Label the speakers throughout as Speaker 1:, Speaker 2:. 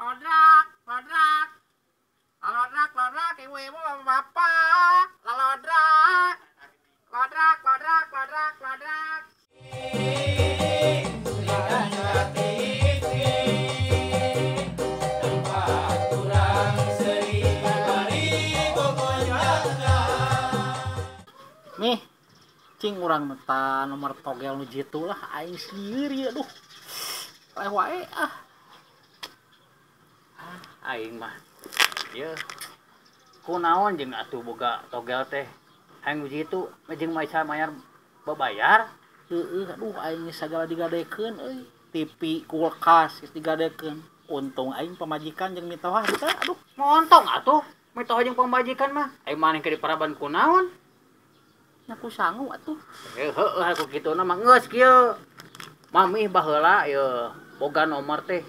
Speaker 1: Lodrak, lodrak. Lodrak, lodrak, ibu-ibu, bapak-bapak. Lodrak. Lodrak, lodrak, lodrak, lodrak. Nih, cing urang meta nomor togel nu jitu lah aing sendiri aduh. Leh wae ah. Aing mah. Yeuh. Kunaon jeung atuh boga togel teh. Hayang nu jitu jeung mah mayar babayar. Heueuh aduh aing sagala digadekeun euy. TV, kulkas geus digadekeun. Untung aing pamajikan jeung mitohah teh aduh.
Speaker 2: Montong atuh mitohah jeung pamajikan mah. Aing maneh ke diparaban kunaon?
Speaker 1: Aku sangu atuh.
Speaker 2: Heueuh aku kituna mah geus kieu. Mamih baheula yeuh boga nomor teh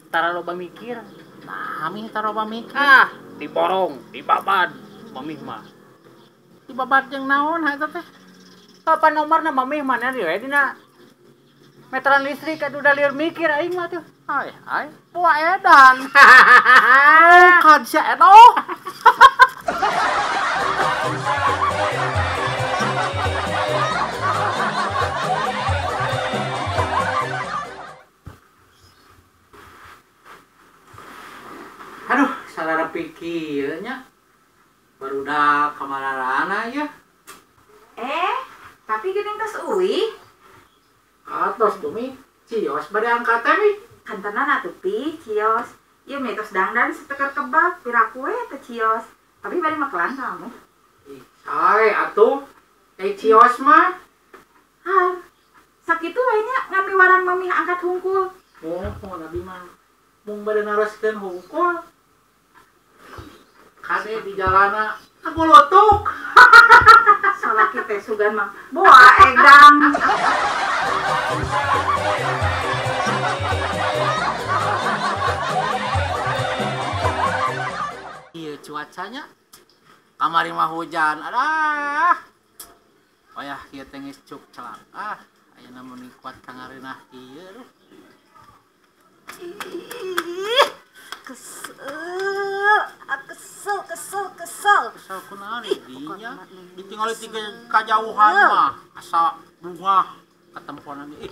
Speaker 2: tara loba mikir.
Speaker 1: Nah, mih tara loba mikir.
Speaker 2: Ah, diborong, dibabad mamih mah.
Speaker 1: Dibabad jeung naon eta teh?
Speaker 2: Apa nomorna mamih mah nya we dina meteran listrik atuh da lieur mikir aing mah tuh.
Speaker 1: Ai, ai, poa edan. Bukan sia edoh. Aduh, salah pikirnya barudak kamarana ya.
Speaker 3: Tapi geuning tos uih.
Speaker 1: Atos tuh mi, cios bade angkat teh mi.
Speaker 3: Kantenan atuh pi, cios. Ieu mi tos dangdan setekar kebab, piraku we teh cios. Tapi bade makelan kamu.
Speaker 1: Ih, sae atuh. Cios mah.
Speaker 3: Har, sakitu we nya ngamiwarang mamih angkat hungkul.
Speaker 1: Oh, nabi mah. Mung bade naroskeun hungkul. Kade di jalana kagulutuk.
Speaker 3: Salaki teh sugan mah boa egang.
Speaker 1: Iya cuacanya kamari mah hujan. Adah. Wayah kieu teh geus cuk celak. Ah, ayeuna mun kuat kangareunah ieu duh.
Speaker 4: Ih, kesel, kesel, kesel, kesel.
Speaker 1: Kesel kunaon dinya? Ditinggali tiga kajauhan mah, asa bungah katemponan ih.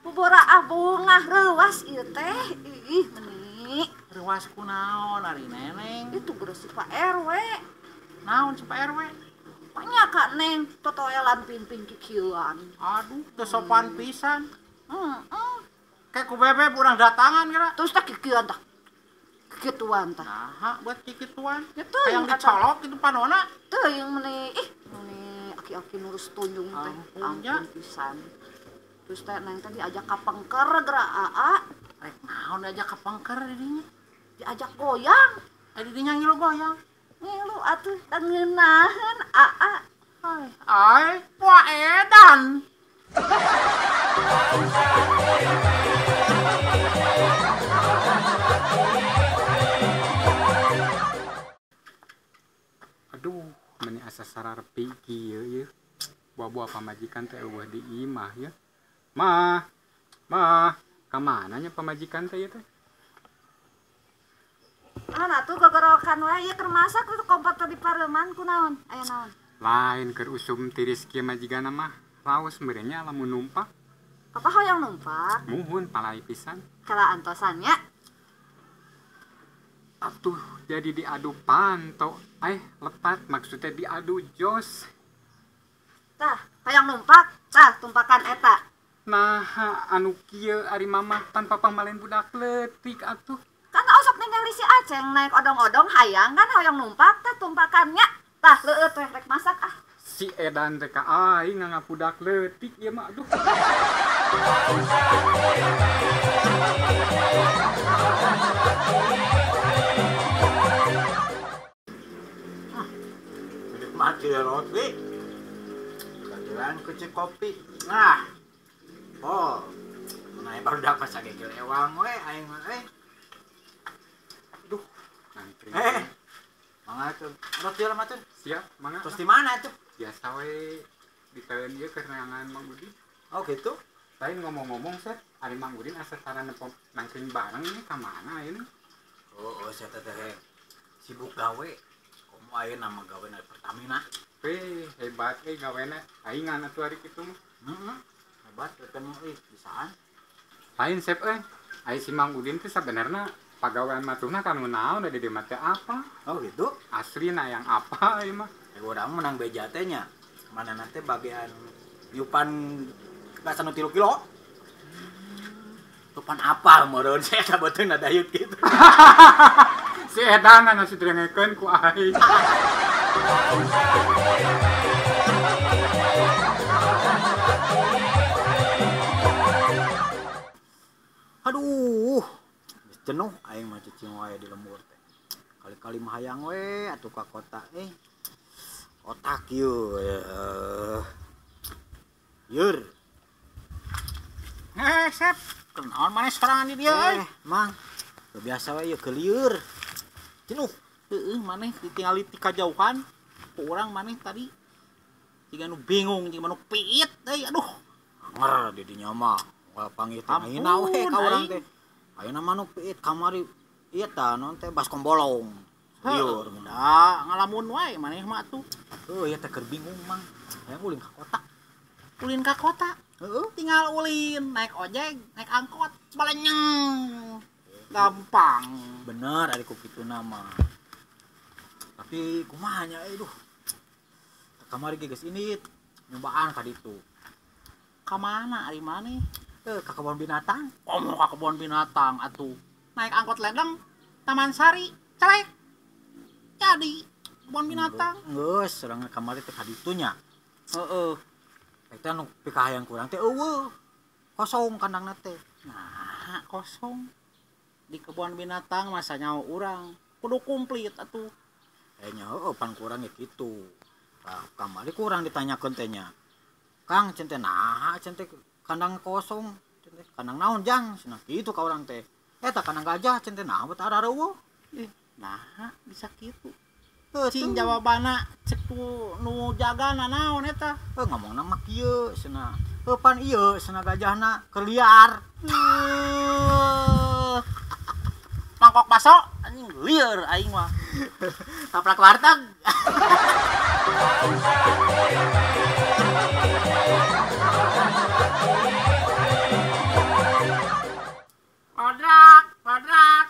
Speaker 4: Bubora ah bungah reuas ieu teh. Ih, meuni.
Speaker 1: Reuas kunaon ari neneng?
Speaker 4: Itu geus si Pak RW.
Speaker 1: Naon si Pak RW?
Speaker 4: Banyak kak neng, totoelan pimpin kikieuan.
Speaker 1: Aduh, teu sopan pisan. Kayak ku bebek urang datangan kira.
Speaker 4: Terus tak kikieuan tah. Kikituan tah.
Speaker 1: Nah, buat kikituan.
Speaker 4: Ya teuing
Speaker 1: yang dicolok itu panona.
Speaker 4: Teuing meuni ih, meuni aki-aki nurus tunjung teh. Ampun pisan. Terus teh neng teh diajak ka pengker geura aa.
Speaker 1: Rek naon diajak ka pengker di dinya?
Speaker 4: Diajak goyang.
Speaker 1: Di dinya ngilu goyang.
Speaker 4: Ngilu atuh teh ngeunaheun aa.
Speaker 1: Ai, ai, poa edan.
Speaker 5: Aduh, meni asa sararepi kieu yeuh. Buah-buah pamajikan teh eueuh di imah ya. Mah, mah, ka mana nya pamajikan teh ieu teh?
Speaker 4: Ah, atuh gogorokan wae ieu keur masak itu kompor teh dipareuman kunaon? Aya naon?
Speaker 5: Lain keur usum tiris kieu majikanna mah. Raos meureun nya lamun numpak.
Speaker 4: Papa hoyong numpak?
Speaker 5: Muhun palai pisan.
Speaker 4: Kala antosan nya.
Speaker 5: Atuh jadi diadu panto. Lepat maksudnya diadu jos.
Speaker 4: Tah, hoyong numpak? Tah, tumpakan eta.
Speaker 5: Nah, anu kieu ari mamah pan papa malen budak leutik atuh.
Speaker 4: Kan osok ningali si Aceng naik odong-odong hayang kan hoyong numpak teh tumpakannya. Tah, leueut teh rek masak ah.
Speaker 5: Si edan teh ka aing ngangapudak leutik ieu mah aduh.
Speaker 6: Mati roti. Kebetulan kucing kopi. Nah. Oh. Nah, baru dapat sagegel ewang we aing mah eh. Aduh,
Speaker 5: ngantri.
Speaker 6: Mangga tuh. Roti lah mah tuh.
Speaker 5: Siap, mangga.
Speaker 6: Terus di mana tuh?
Speaker 5: Biasa we di taeun ieu keur neangan Mang Udin.
Speaker 6: Oh gitu.
Speaker 5: Lain ngomong-ngomong, Seth, ari Mang Udin asa tara nempo nangkring bareng ini ka mana ini?
Speaker 6: Oh, saya teh sibuk gawe. Komo ayeuna mah gawe na Pertamina.
Speaker 5: Weh, hebat euy gawena. Aingan atuh ari kitu mah.
Speaker 6: Heeh. Hebat ketemu euy bisaan.
Speaker 5: Lain Sep euy. Ai si Mang Udin teh sabenerna pagawean matuhna kanu naon da di dieu mah teh apa?
Speaker 6: Oh gitu.
Speaker 5: Aslina yang apa ieu mah?
Speaker 6: Urang menang beja teh nya. Mana nanti bagian nyupan gas anu 3 kilo. Tupan apal meureun saya sabeuteuh dayut kitu.
Speaker 5: Si edan anu si direngekeun ku aing.
Speaker 6: Aduh, jenuh aing mah cicing wae di lembur teh. Kali-kali mah hayang we atuh ka kota eh. Otak yeuh. Yeur.
Speaker 1: Sep, kenaon maneh sorangan di dieu euy?
Speaker 6: Mang, teu biasa we ieu kelieur.
Speaker 1: Jenuh. Heueuh maneh ditingali ti kajauhan. Ku urang maneh tadi jiga nu bingung jiga nu piit euy aduh.
Speaker 6: Nger di dinya mah. Moal panggih teh ayeuna we ka urang teh. Ayeuna mah nu piit kamari ieu tah naon teh baskom bolong. Lieur
Speaker 1: da ngalamun wae maneh mah atuh.
Speaker 6: Heuh ieu teh keur bingung Mang. Hayang ulin ka kota.
Speaker 1: Ulin ka kota?
Speaker 6: Heeh,
Speaker 1: tinggal ulin naik ojek, naik angkot, balenyeng. Gampang.
Speaker 6: Bener ari ku kituna mah. Tapi kumaha nya euy duh. Kamari ge geus indit nyobaan ka ditu.
Speaker 1: Ka mana ari maneh?
Speaker 6: Heuh, ka kebon binatang.
Speaker 1: Komo ka kebon binatang atuh. Naik angkot ledeng, Taman Sari, celek. Jadi kebon binatang.
Speaker 6: Geus, urang kamari teh ka ditu nya.
Speaker 1: Heeh.
Speaker 6: Eta nu pikahayang kurang teh eueuh. Kosong kandangna teh.
Speaker 1: Nah, kosong. Di kebun binatang masa nyawa urang kudu komplit atuh.
Speaker 6: Nya heueuh pan kurang ge kitu. Tah kamari kurang ditanyakeun teh nya. Kang cen teh naha cen teh kandang kosong, cen teh kandang naon jang? Cenah kitu ka urang teh. Eta kandang gajah cen teh naha bet arareueuh.
Speaker 1: Naha bisa kitu. Cing jawabana cek nu jagana naon eta?
Speaker 6: Heuh ngomongna mah kieu cenah. Heuh pan ieu cenah gajahna keur liar.
Speaker 1: Mangkok baso anjing lieur aing mah.
Speaker 6: Taplak warteg.
Speaker 1: Lodrak, lodrak.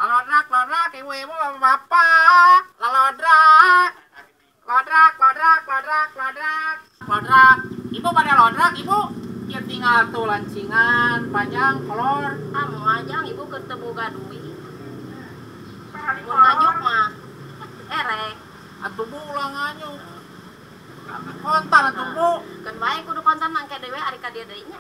Speaker 1: Lodrak, lodrak, ibu-ibu, bapak-bapak. Lodrak. Lodrak, lodrak, lodrak, lodrak. Lodrak. Ibu pada lodrak, ibu. Ya tinggal tuh lancingan, panjang, kolor.
Speaker 4: Ah, moal jang ibu keur teu boga duit. Mun nganyuk mah erek.
Speaker 1: Atuh bu ulah nganyuk. Kontan atuh bu.
Speaker 4: Keun wae kudu kontan mangke dewe ari ka dieu deui nya.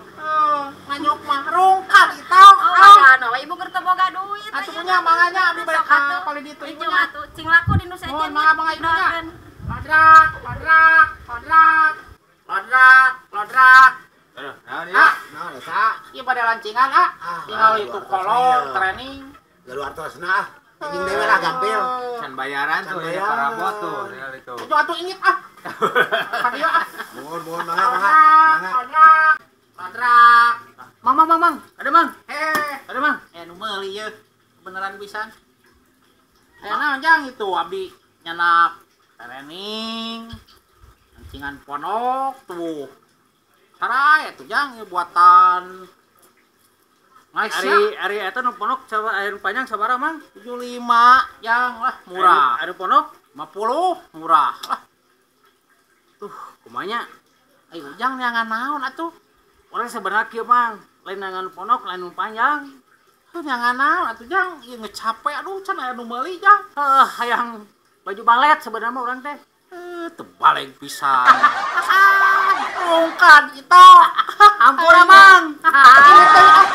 Speaker 1: Nganyuk mah rungkad itu.
Speaker 4: Oh, jana we ibu keur teu boga duit.
Speaker 1: Atuh nya manganya abdi bade ka palih ditu ibu nya.
Speaker 4: Cing laku di nu sejen.
Speaker 1: Mangga mangga ibu nya. Lodrak, lodrak, lodrak. Lodrak, lodrak.
Speaker 5: Aduh, naon ieu?
Speaker 7: Naon eta?
Speaker 1: Ieu pada lancingan ah. Tinggal itu kolor, training.
Speaker 7: Lalu artosna ah. Anjing dewe lah gampil.
Speaker 5: Can bayaran tuh ya parabot tuh tinggal itu.
Speaker 1: Itu atuh ingit ah. Ka dieu ah.
Speaker 7: Mohon mohon mangga mangga.
Speaker 1: Lodrak, lodrak.
Speaker 2: Mang mang mang mang, ada mang.
Speaker 1: Ada mang. Nu meuli ieu. Beneran pisan. Aya naon jang itu abdi nyanak training. Lancingan ponok tuh. Sarai atuh jang ieu buatan
Speaker 2: Ari ari eta nu ponok air panjang sabaraha Mang?
Speaker 1: 75 jang lah murah.
Speaker 2: Ari ponok
Speaker 1: 50 murah lah.
Speaker 2: Tuh, kumanya?
Speaker 1: Ayo jang neangan naon atuh?
Speaker 2: Urang sebenarnya kieu Mang, lain neangan ponok, lain nu panjang.
Speaker 1: Heuh neangan naon atuh jang? Ieu geus capek aduh can aya nu meuli jang.
Speaker 2: Heuh, hayang baju balet sebenarnya mah urang teh.
Speaker 1: Teu baleg pisan. Rungkad itu.
Speaker 2: Ampura Mang.
Speaker 1: Ini teh ah.